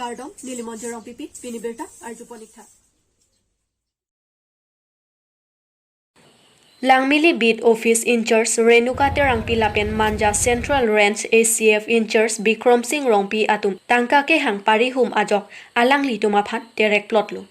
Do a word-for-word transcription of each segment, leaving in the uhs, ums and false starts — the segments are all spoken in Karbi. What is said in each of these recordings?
Kardom, neli Monjir Rongpipi, pini birta arjupon ik tha. Langmili Beat Office in-charge Renuka Terangpi lapen Manja Central Range A C F in-charge Bikrom Sing Rongpi atum tangka kehang parihum ajok alanglitum aphan terek plotlo.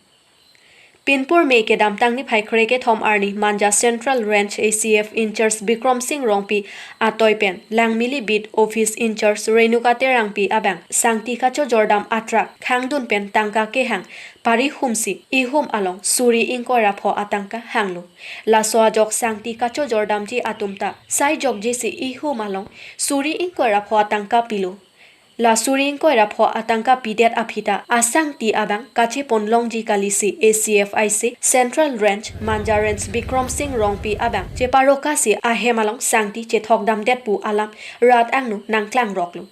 Pinpur May kedamtang niphai krekethom arni Manja Central Range A C F in-charge Bikrom Sing Rongpi atoi pen Langmili Beat Office in-charge Renuka Terangpi abang sangti kachojordam a-truck khangdun pen tangka kehang parihumsi ihum along suri ingkoi ra pho atangka hanglo. Laso ajok sangti kachojordamji atum ta sai jokjisi ihum along suri ingkoi ra pho atangka pilo. La suri ingkoi ra pho atangka pidet aphi ta asangti abang kachepon longji kalisi A C F I C Central Range, Manja Range Bikrom Sing Rongpi abang cheparokasi ahem along sangti chethokdamdet pu alam rat angno nangklangroklo.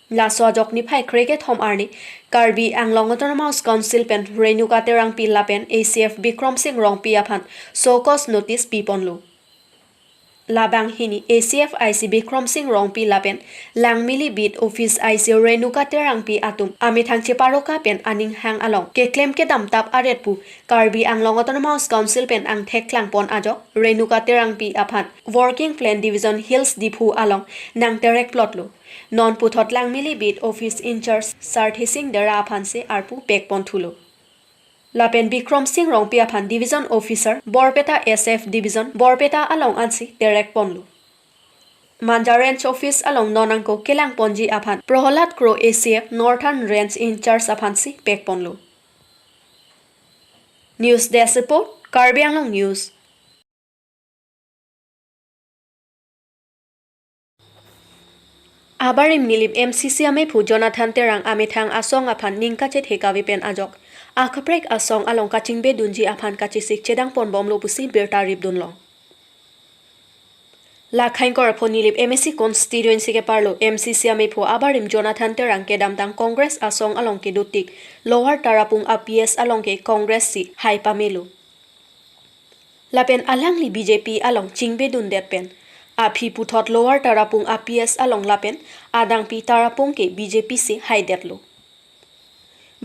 Laso ajok niphai krekethom arni Karbi Anglong Autonomous Council pen Renuka Terangpi lapen A C F Bikrom Sing Rongpi aphan show cause notice piponlo. Labang hini A C F I C Bikrom Sing Rongpi lapen Langmili Beat Office I C Renuka Terangpi atum amethang cheparoka pen aning hang along keklem kedam tap aret pu Karbi Anglong Autonomous Council pen angthek klangpon ajok Renuka Terangpi aphan Working Plan Division Hills Diphu along nangterek plotlo. Non puthot Langmili Beat Office in-charge Sarthi Sing Dera aphansi arpu pekpon thulo. Lapen Bikrom Sing Rongpi aphan Division Officer Borpeta S F Division Borpeta along ansi terek ponlo. Manja Range Office along non angko kelang ponji aphan Prohlad Kro A C F Northern Range in-charge aphansi pekponlo. News Desk Report, Karbi Anglong News. Abarim Nilip M C C amephu Jonathan Terang amethang asong aphan ning kachethe kave pen ajok akaprek asong along kachingbedunji aphan kachesik chedang ponbomlo pusi birta ripdunlong. Lakhai ingkoi ra pho Nilip M A C constituency keparlo M C C amephu abarim Jonathan Terang kedamtang Congress asong along kedotik Lower Tarapung a P S along ke Congress si hai pamelo. Lapen alangli B J P along chingbedundet pen aphi puthot Lower Tarapung a P S along lapen adangpi Tarapung ke B J P si haidetlo.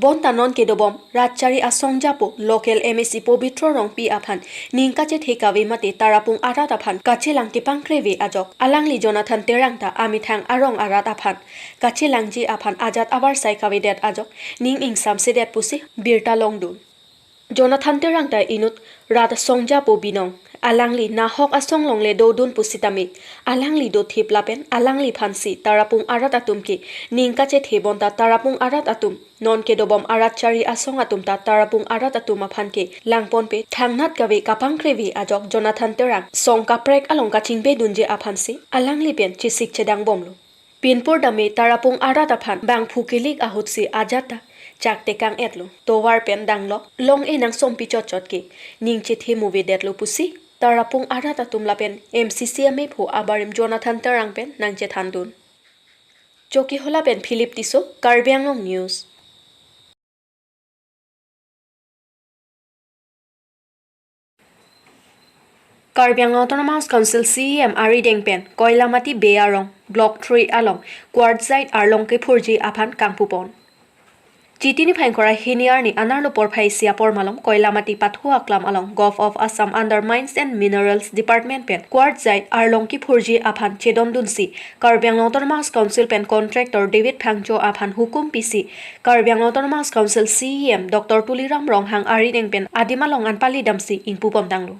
Bonta non kedobom rat chari asong japo local M A C Pobitro Rongpi aphan ning kachethe kave mate Tarapung arat aphan kachelang kepangkreve ajok alangli Jonathan Terang ta amethang arong arat aphan kachelangji aphan ajat avarsai kavedet ajok ning ingsamsedet pusi birta longdun. Jonathan Terang ta inut rat asong japo binong, alangli nahok asong longle dodun pusitame alangli dothip lapen alangliphansi Tarapung arat atum ke ning kachethe bonta Tarapung arat atum non kedobom arat chari asong atum ta Tarapung arat atum aphan ke langponpe thangnat kave kapangkreve ajok Jonathan Terang song kaprek along kachingbedunji aphansi alangli pen chesik chedangbomlo. Pinpur dame Tarapung arat aphan bangphu kelik ahutsi ajat ta chak tekang-etlo. Tovar pen danglok long-e nangsompi chotchot ke ning chethe muvedetlo pusi Tarapung arat atum lapen M C C amephu abarim Jonathan Terang pen nangchethandun. Chokihola pen Philip Tisso, Karbi Anglong News. Karbi Anglong Autonomous Council C E M arideng pen Koilamati Bey arong Block three along quartzite arlong kephurji aphan kangpupon. Chiti niphai ingkoi ra hini arni anerlo porphai isi apor malom Koilamati Pathu Aklam along Govt. Of Assam under Mines and Minerals Department pen quartzite arlong kephurji aphan chedondunsi Karbi Anglong Autonomous Council pen contractor David Phangcho aphan hukum pisi Karbi Anglong Autonomous Council C E M Doctor Tuliram Ronghang arideng pen adim along an palidamsi ingpupon tanglo.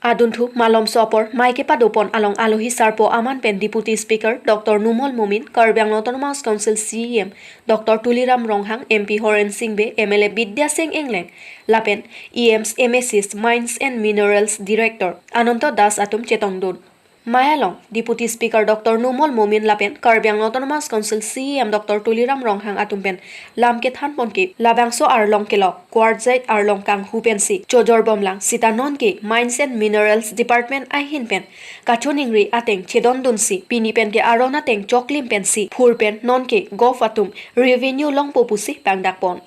Adunthu malomso apor mei kepadopon along alohi sarpo aman pen Deputy Speaker Doctor Numal Momin, Karbi Anglong Autonomous Council C E M Doctor Tuliram Ronghang, M P Horen Sing Bey, M L A Bidya Sing Engleng, lapen E Ms, M A Cs, Mines and Minerals Director Ananto Das atum chetongdun. Mei along Deputy Speaker Doctor Numal Momin lapen Karbi Anglong Autonomous Council C E M Doctor Tuliram Ronghang atum pen lam kethanpon ke labangso arlong kelok quartzite arlong kanghu pensi chojorbomlang sita non ke Mines and Minerals Department ahin pen kachoningri ateng chedondunsi pini pen ke aron ateng choklim pensi phur pen non ke Govt. Atum revenue longpo pusi pangdakpon.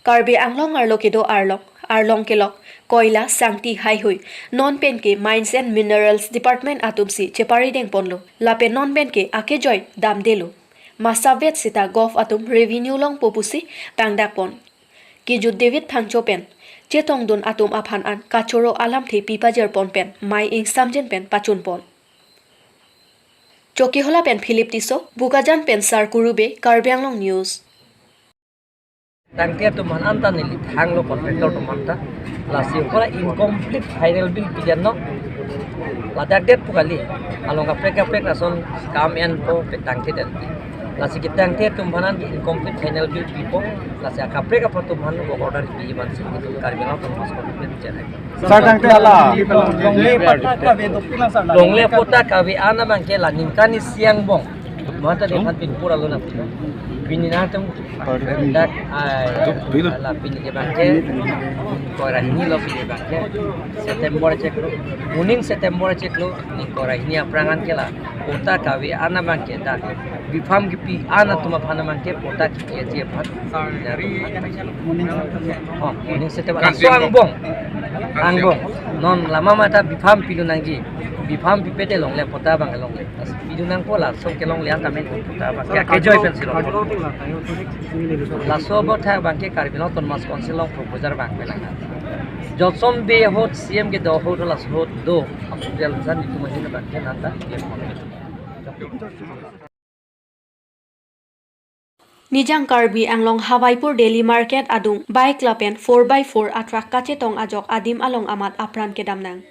Karbi Anglong arlo kedo arlong, arlong kelok, koila, sangti, haihui non pen ke Mines and Minerals Department atumsi cheparidengponlo. Lapen non pen ke akejoi damdelo. Masavet sita govt atum revenue longpo pusi tangdakpon. Kijut David Phangcho pen chetongdun atum aphan an kachoro alamthe pipajirpon pen mei ingsamjin pen pachunpon. Chokihola pen Philip Tisso, Bokajan pen Sar Kurube, Karbi Anglong News. Tangte atum aphan anta neli thanglo contractor atum aphan ta. Lasi kola incomplete final bill pijan no. Ladak det pu kali. Along kaprek kaprek lason kam enpo pen tangte den. Lasi ketangte atum aphan an incomplete final bill pipo. Lasi akaprek aphan atum aphan work order pi iban si itum Karbi Anglong Autonomous Council pen bichar. Sar, tangte hala. Longle patta kave dokuna sar. Longle patta kave an abangke la ningkan isi angbong. Mata de phan pinpur alo na. Pini nangtum dak ai la pini ke abangke ingkoi ra hini lo pini abangke. September chiklo. Moning September chiklo. Ingkoi ra hini aphrang an ke la patta kave an abangke dak bipham kipi an atum aphan abangke patta kipi aji aphan. Oh, moning September. Laso angbong. Angbong. Non lama mata bipham pilun nangji. Bipham pipe te longle patta abang longle. Pilun nangpo laso ke longle an tame patta abang. Ya, kejoi pen si long. Laso abot thak abangke Karbi Anglong Autonomous Council along proposal abang pen lang. Johnson Bey ahut C M kedo ahut laso ahut do. Approval jan itum ahin abangke nanta. Nijang Karbi Anglong Hawaipur Daily Market adung bike lapen four by four atruck kachetong ajok adim along amat apran kedam nang.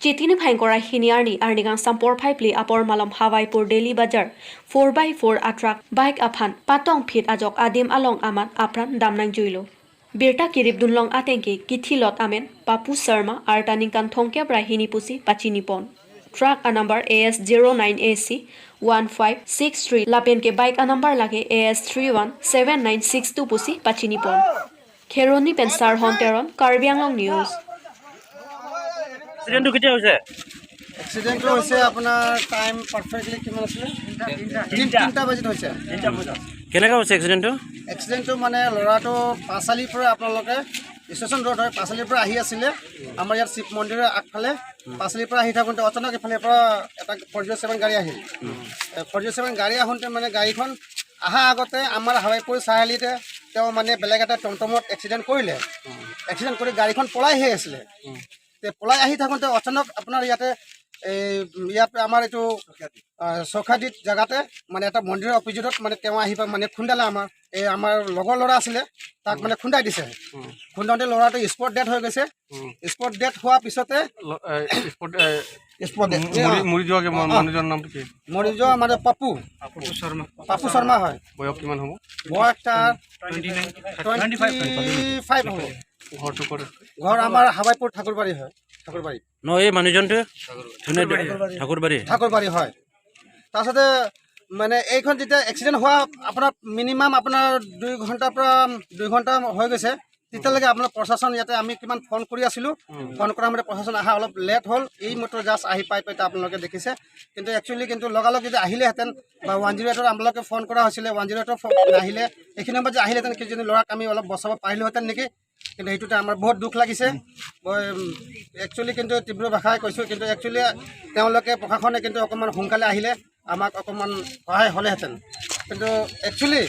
Chiti niphai ingkoi ra hini arni arni kangsam porphai phli apor malom Hawaipur Daily Bazar four by four atruck bike aphan patong phit ajok adim along amat apran dam nangjuilo. Birta kirip dunlong ateng ke kithilot amen Papu Sharma, arta ningkan thomkep ra hini pusi pachinipon. Truck a number A S zero nine A C one five six three lapen ke bike a number lake A S three one seven nine six two pusi pachinipon. Kheroni pen Sarhon Teron, Karbi Anglong News. এক্সিডেণ্টটো কেতিয়া হৈছে? এক্সিডেণ্টটো হৈছে আপোনাৰ time perfectly কিমান আছিলে? তিন- তিনিটা বাজিত হৈছে। কেনেকা হৈছে এক্সিডেণ্টটো? এক্সিডেণ্টটো মানে ল'ৰাটো পাঁচআলিৰ পৰা আপোনালোকে ষ্টেচন ৰোড হয়, পাঁচআলিৰ পৰা আহি আছিলে আমাৰ ইয়াত শিৱ মন্দিৰৰ আগফালে। পাঁচআলিৰ পৰা আহি থাকোঁতে অচানক এইফালে পৰা এটা ফ'ৰ জিৰ' ছেভেন গাড়ী আহিল। এ, ফ'ৰ জিৰ' ছেভেন গাড়ী আহোঁতে মানে গাড়ীখন অহা আগতে আমাৰ হাৱাইপুৰ চাৰিআলিতে তেওঁ মানে বেলেগ এটা টমটমত এক্সিডেণ্ট কৰিলে। এক্সিডেণ্ট কৰি গাড়ীখন পলাই আহি আছিলে। তে পলাই আহি থাকোঁতে অচানক আপোনাৰ ইয়াতে এই ইয়াত আমাৰ এইটো আহ, চৌখাদিত জেগাতে মানে এটা মন্দিৰৰ অপজিটত মানে তেওঁ আহি পাই মানে খুন্দালে আমাৰ এই আমাৰ লগৰ ল'ৰা আছিলে, তাক মানে খুন্দাই দিছে। খুন্দাওঁতে ল'ৰাটো স্পট ডেড হৈ গৈছে। স্পট ডেড হোৱাৰ পিছতে ল-, এ, স্পট, এ, স্পট ডেড। মৰি, মৰি যোৱা কি মান-, অ। মানুহজনৰ নামটো কি? মৰি যোৱা মানে পাপু। পাপু শৰ্মা। পাপু শৰ্মা হয়। বয়স কিমান হ'ব? বয়স তাৰ টুৱেণ্টি নাইন। টুৱেণ্টি ফাইভ হ'ব। ঘৰটো ক'ত? ঘৰ আমাৰ হাৱাইপুৰ ঠাকুৰবাৰী হয়। ঠাকুৰবাৰী। ন, এই মানুহজনটো? যোনে ঠাকুৰবাৰী। ঠাকুৰবাৰী। ঠাকুৰবাৰী হয়। তাৰপিছতে মানে এইখন যেতিয়া এক্সিডেণ্ট হোৱা আপোনাৰ মিনিমাম আপোনাৰ দুই ঘণ্টাৰ পৰা দুই ঘণ্টা হৈ গৈছে, তেতিয়ালৈকে আপোনাৰ প্ৰশাসন ইয়াতে আমি কিমান ফোন কৰি আছিলোঁ। ফোন কৰা মানে প্ৰশাসন অহা অলপ লেট হ'ল। এই মাত্ৰ জাষ্ট আহি পাই পাই আপোনালোকে দেখিছে। কিন্তু একচুৱেলি কিন্তু লগালগ যদি আহিলেহেঁতেন বা ওৱান জিৰ' এইটত আপোনালোকে ফোন কৰা হৈছিলে, ওৱান জিৰ' এইটত ফোন নাহিলে, এইখিনি সময়ত যে আহিলেহেঁতেন, কি যদি ল'ৰাক আমি অলপ বচাব পাৰিলোহেঁতেন নেকি? কিন্তু সেইটোতে আমাৰ বহুত দুখ লাগিছে। মই, উম, একচুৱেলি কিন্তু তীব্ৰ ভাষাই কৈছোঁ, কিন্তু একচুৱেলি তেওঁলোকে, প্ৰশাসনে কিন্তু অকণমান সোনকালে আহিলে আমাক অকণমান সহায় হ'লেহেঁতেন। কিন্তু একচুৱেলি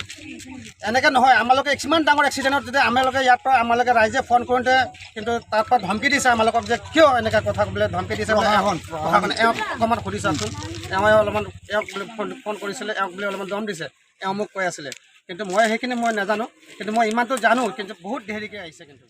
এনেকে নহয়, আমালোকে কিমান ডাঙৰ এক্সিডেণ্টত যদি আমালোকে ইয়াৰ পৰা আমালোকে ৰাইজে ফোন কৰোঁতে কিন্তু তাৰ পৰা ধমকি দিছে আমালোকক যে কিয় এনেকে কথা বোলে ধমকি দিছে বোলে। প্ৰশাসন, প্ৰশাসনে এওঁক অকণমান সুধি চাওকচোন, এওঁ অলপমান এওঁক বোলে ফোন, ফোন কৰিছিলে, এওঁক বোলে অলপমান দম দিছে, এওঁ মোক কৈ আছিলে। কিন্তু মই সেইখিনি মই নাজানো, কিন্তু মই ইমানটো জানো, কিন্তু বহুত দেৰিকৈ আহিছে কিন্তু।